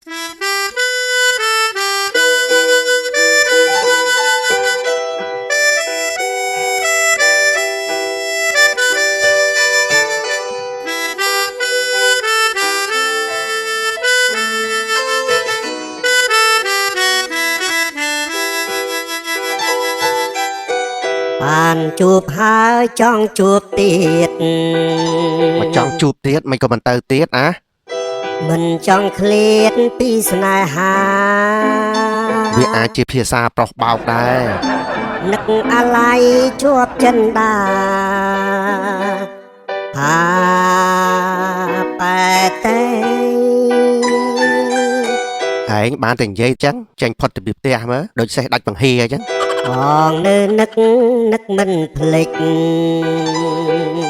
បានជួបហើយចង់ជួបទៀត មកចង់ជួបទៀតមិនក៏មិនទៅទៀតអា មិនចង់ឃ្លាតពីស្នេហា វាអាចជាភាសាប្រុសបោកដែរ នឹកអាល័យជាប់ចិនដាផាប៉ែតេ ឯងបានតែនិយាយចឹងចេញផុតពីផ្ទះមើលដូចសេះដាច់បង្ហៀអញ្ចឹង បងនៅនឹកនឹកមិនភ្លេច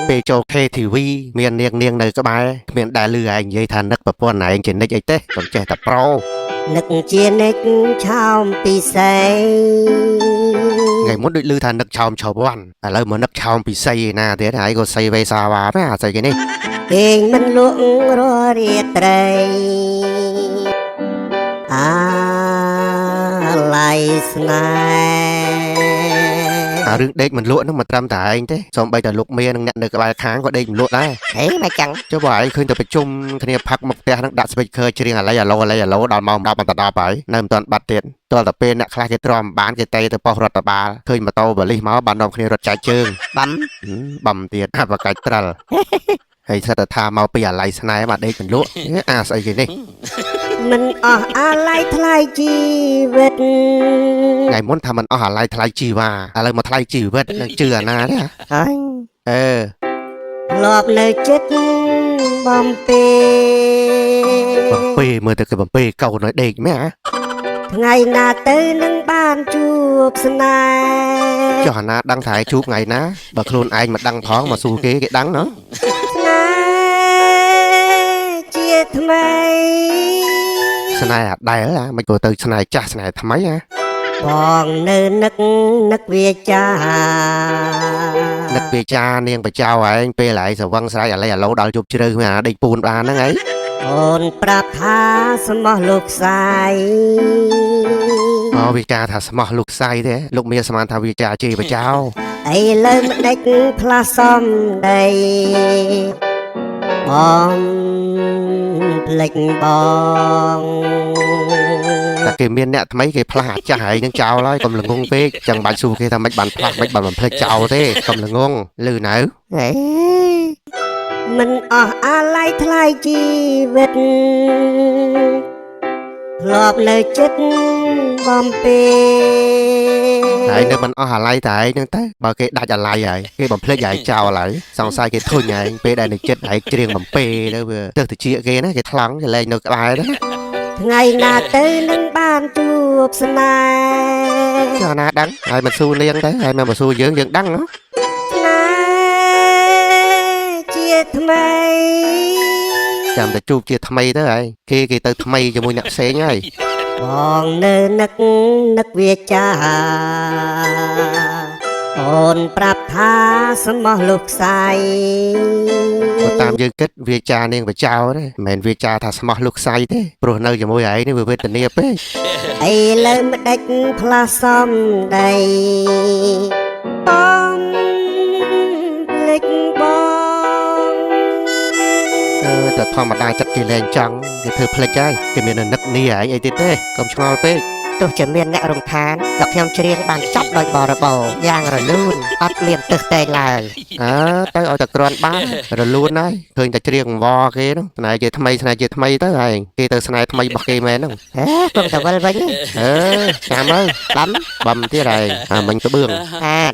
ពេលចូល KTV មាននាងនាងនៅក្បែរគ្មានដែលលឺឯងនិយាយថានឹកប្រពន្ធឯងជានិច្ចអីទេកុំចេះតែប្រូ នឹកជានិចឆោមពិសេ ថ្ងៃមុនដូចលឺថានឹកឆោមឆវ័នឥឡូវមកនឹកឆោមពិសីឯណាទៀតហើយក៏សីវេសាវ៉ាទេអាស្អីគេនេះ គេងមិនលក់រាល់រាត្រីអាល័យស្នេហ៍ អារឿងដេកមិនលក់ហ្នឹងមិនត្រឹមតែឯងទេសូម្បីតែលោកមានិងអ្នកនៅក្បែរខាងក៏ដេកមិនលក់ដែរ ហេមិនចឹង ចុះបើឯងឃើញតែប្រជុំគ្នាផឹកមកផ្ទះហ្នឹងដាក់ speaker ច្រៀងអាឡីអាឡូអាឡីអាឡូដល់ម៉ោង10បន្ត10ហើយនៅមិនទាន់បាត់ទៀតទាល់តែពេលអ្នកខ្លះគេទ្រាំមិនបានគេតេទៅប៉ុស្តិ៍រដ្ឋបាលឃើញម៉ូតូបលិសមកបាននាំគ្នារត់ចែកជើង បំ ហឹមបំទៀតអបកាច់ត្រិលហើយសិតតែថាមកពីអាឡ័យស្នេហ៍មកដេកមិនលក់អាស្អីគេនេះ មិនអស់អាល័យថ្លៃជីវិត ថ្ងៃមុនថាមិនអស់អាឡ័យថ្លៃជីវ៉ាឥឡូវមកថ្លៃជីវិតនឹងជឿអាណាទេ ហើយ អឺ ធ្លាប់នៅចិត្តបំពេ បំពេមើលទៅគេបំពេកូនឲ្យដេកមែនហ៎ ថ្ងៃណាទៅនឹងបានជួបស្នេហ៍ ចុះអាណាដឹងថាឯងជួបថ្ងៃណាបើខ្លួនឯងមិនដឹងផងមកសួរគេគេដឹងណោះ ស្នេហ៍ជាថ្មី ស្នេហ៍អាដែលអាមិនក៏ទៅស្នេហ៍ចាស់ស្នេហ៍ថ្មីហ៎ បងនៅនឹកនឹកវាចា នឹកវាចានាងបចៅឯងពេលឯងស្រវឹងស្រែកអាឡីអាឡូដល់យប់ជ្រៅគ្មានអាដេកពូនបានហ្នឹងឯង អូនប្រាប់ថាស្មោះលោកខ្សាយ អូវាចាថាស្មោះលោកខ្សៃទេលោកមានស្មានថាវាចាជេរបចៅ ឥឡូវម្ដេចផ្លាស់សំដីបងភ្លេចបង តែគេមានអ្នកថ្មីគេផ្លាស់អាចាស់ឯងនឹងចោលហើយកុំល្ងងពេកចឹងបាច់សួរគេថាម៉េចបានផ្លាស់ម៉េចបានបំភ្លេចចោលទេកុំល្ងងលឺនៅ ហេមិនអស់អាល័យថ្លៃជីវិតធ្លាប់នៅចិត្តបំពេ តែឯងនៅមិនអស់អាល័យតែឯងហ្នឹងទៅបើគេដាច់អាល័យហើយគេបំភ្លេចឯងចោលហើយសង្ស័យគេធុញឯងពេលដែលនៅចិត្តឯងច្រៀងបំពេទៅវាទៅតិចគេណាគេថ្លង់គេលែងនៅក្បែរទៅណា ថ្ងៃណាទៅនឹងបានជួបស្នេហ៍ ចុះណាដឹងហើយមិនសួរនាងទៅហើយមកសួរយើងយើងដឹងហ៎ ស្នេហ៍ជាថ្មី ចាំតែជួបជាថ្មីទៅហើយគេគេទៅថ្មីជាមួយអ្នកផ្សេងហើយ បងនៅនឹកនឹកវាចាអូនប្រាប់ថាស្មោះលោកខ្សែ បើតាមយើងគិតវាចានាងបចោទេមិនមែនវាចាថាស្មោះលោកខ្សៃទេព្រោះនៅជាមួយឯងនេះវាវេទនាពេក ឥឡូវម្ដេចផ្លាស់សំដីបងភ្លេចបង អឺតែធម្មតាចិត្តគេលែងចង់គេធ្វើភ្លេចហើយគេមាននឹកនីឯងអីទៀតទេកុំឆ្ងល់ពេក ទោះជាមានអ្នករំខានក៏ខ្ញុំច្រៀងបានចប់ដោយបរិបូរណ៍យ៉ាងរលូនអត់មានទឹះតែងឡើយ អើទៅឲ្យតែក្រាន់បានរលូនហើយឃើញតែច្រៀងវគេនោះស្នេហ៍ជាថ្មីស្នេហ៍ជាថ្មីទៅឯងគេទៅស្នេហ៍ថ្មីរបស់គេមែនហ្នឹង ហេគង់តែវិលវិញទេ អឺចាំទៅ បំ បំទៀតឯងអាមិញក្បឿង អាត